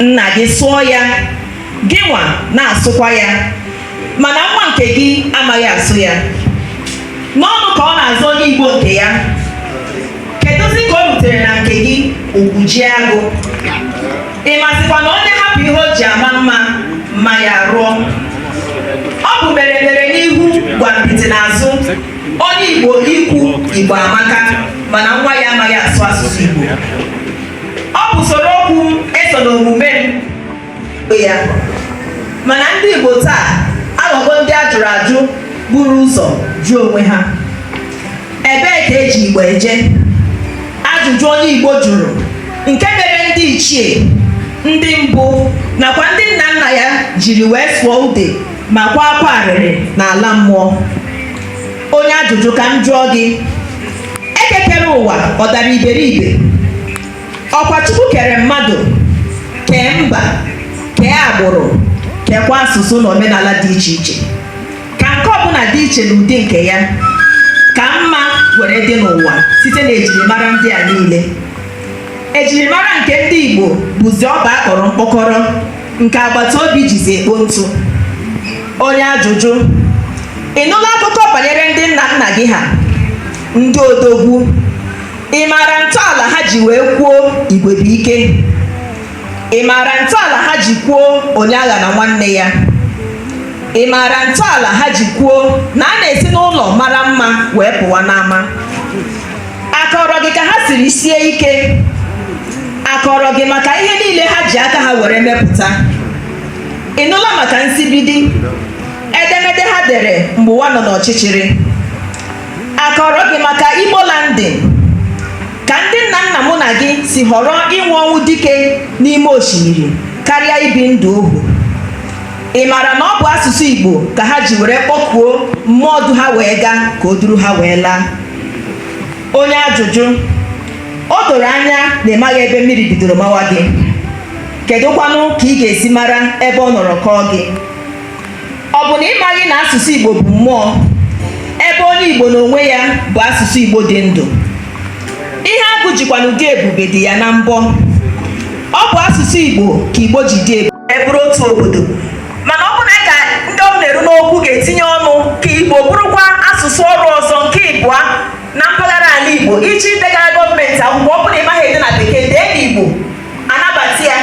Nna gị sụọ ya, gị nwa na-asụkwa ya, mana nwa nke gị amaghị asụ ya. N'ọnụ ka ọ na-azụ onye Igbo nke ya. Kedụzi ka o rutere na nke gị ugwu ji agụ? Ị mazikwa na onye hapụ ihe o ji ama mma, mma ya rụọ. Ọ bụ mere mere n'ihu gwa mpịtị n'azụ. Onye Igbo ikwu Igbo amaka, mana nwa ya amaghị asụ asụsụ Igbo. Ọ bụ soro okwu m eso n'omume m ya. Mana ndị Igbo taa aghọgo ndị a jụrụ ajụ, buru ụzọ jụọ onwe ha, ebee ka eji Igbo eje? Ajụjụ onye Igbo jụrụ nke mere ndị ichie, ndị mbụ nakwa ndị nna nna ya jiri wee sụọ ude ma kwa akwa arịrị n'ala mmụọ. Onye ajụjụ, ka m jụọ gị, ekekere ụwa ọ dara iberibe? Ọkwa Chukwu kere mmadụ, kee mba, kee agbụrụ, kekwa asụsụ na omenala dị iche iche, ka nke ọbụla dị iche n'ụdị nke ya, ka mma were dị n'ụwa site na ejirimara ndị a niile. Ejirimara nke ndị Igbo bụzi ọba akpọrọ mkpọkọrọ nke agbata obi jizi ekpo ntụ. Onye ajụjụ, ị nụla akụkọ banyere ndị nna nna gị ha, ndị odogwu? Ị maara ntọala ha ji wee kwuo igwe bụ ike? Ị maara ntọala ha ji kwuo onye agha na nwanne ya? Ị maara ntọala ha ji kwuo na a na-esi n'ụlọ mara mma wee pụwa n'ama? Akọrọ gị ka ha siri sie ike? Akọrọ gị maka ihe niile ha ji aka ha were mepụta? Ị nụla maka nsibidi edemede ha dere mgbe ụwa nọ n'ọchịchịrị? Akọrọ gị maka Igbo landing, ka ndị nna nna mụ na gị si họrọ ịnwụ ọnwụ dike n'ime osimiri karịa ibi ndụ ohu? Ị maara na ọ bụ asụsụ Igbo ka ha ji were kpọkuo mmụọ du ha wee gaa ka o duru ha wee laa? Onye ajụjụ, o doro anya na ị maghị ebe mmiri bidoro mawa gị. Kedụkwanụ ka ị ga-esi mara ebe ọ nọrọ kọọ gị? Ọ bụ na ị maghị na asụsụ Igbo bụ mmụọ, ebe onye Igbo n'onwe ya bụ asụsụ Igbo dị ndụ? Ihe agụ jikwa n'ụdị ebube dị ya na mbọ. Ọ bụ asụsụ Igbo ka Igbo ji dị ebube bụrụ otu obodo. Mana ọ bụ na ka ndị ọrụ na-eru n'okwu ga-etinye ọnụ ka Igbo bụrụkwa asụsụ ọrụ ọzọ nke ịbụa na mpaghara ala Igbo. Iji degara gọọmenti akwụkwọ, ọ bụ na ị maghị ede na Bekee, dee n'Igbo, anabata ya.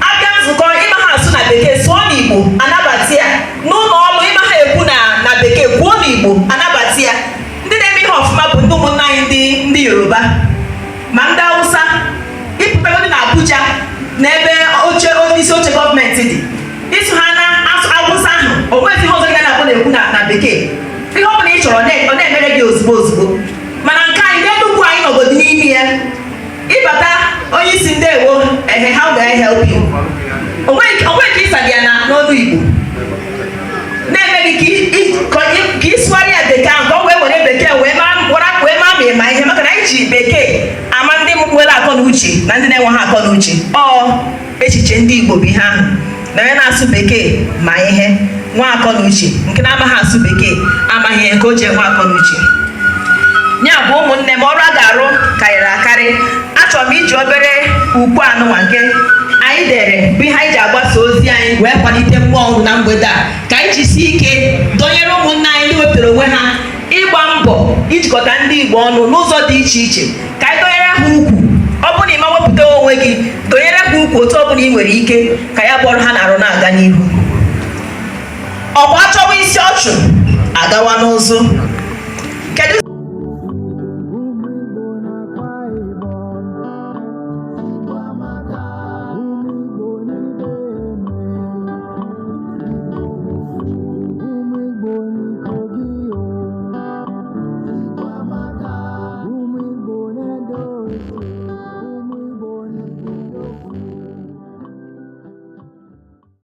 Abịa nzukọ, ịma ha asụ na Bekee, sụọ n'Igbo, anabata ya. N'ụlọ ọrụ, ịma ha ekwu na Bekee, kwuo n'Igbo, anabata ya. Ndị na-eme ihe ọfụma bụ ndị ụmụnna anyị ndị Yoruba ma ndị Hausa. Ịpụtagodi na Abuja, na ebe oche onyeisi oche gọọmenti dị, ịsụ ha na Awụsa ahụ, o nweghị ihe ọzọ gị na-akpọ na-ekwu na Bekee. Ihe ọ bụla ị chọrọ, ọ na-emere gị ozugbo ozugbo. Mana nke anyị n'Enugwu anyị nọgodi n'ime ya, ịbata, "Onye isi, ndewo." "Ehe, how may I help you?" Onweghị ka ịsaghị ya na n'ọnụ Igbo na-eme gị ka ị sụgharị ya Bekee ahụ, ka ọ wee were Bekee wee maa ma ịma ihe. Maka na anyị ji Bekee ama ndị nwere akọ na uche na ndị na-enweghị akọ na uche. Ọ echiche ndị Igbo bụ ihe ahụ na onye na-asụ Bekee ma ihe, nwa akọ na uche. Nke na-amaghị asụ Bekee amaghị ihe nke o ji enwe akọ na uche ya. Bụ ụmụnne m, ọrụ a ga-arụ karịrị akarị. Achọrọ m iji obere ukwu anụnwa nke anyị dere, bụ ihe anyị ji agbasa ozi anyị, wee kwalite mmụọ unu na mgbede a, ka anyị jisie ike dọnyere ụmụnne anyị ndị wepụtara onwe ha ịgba mbọ ijikọta ndị Igbo ọnụ n'ụzọ dị iche iche, ka anyị dọnyere ha ukwu. Ọ bụrụ na ị ma wepụta onwe gị, dọnyere ha ukwu otu ọbụla ị nwere ike, ka ya bụ ọrụ ha na-arụ na-aga n'ihu. Ọkwa achọwa isi ọchụ agawa n'ụzụ.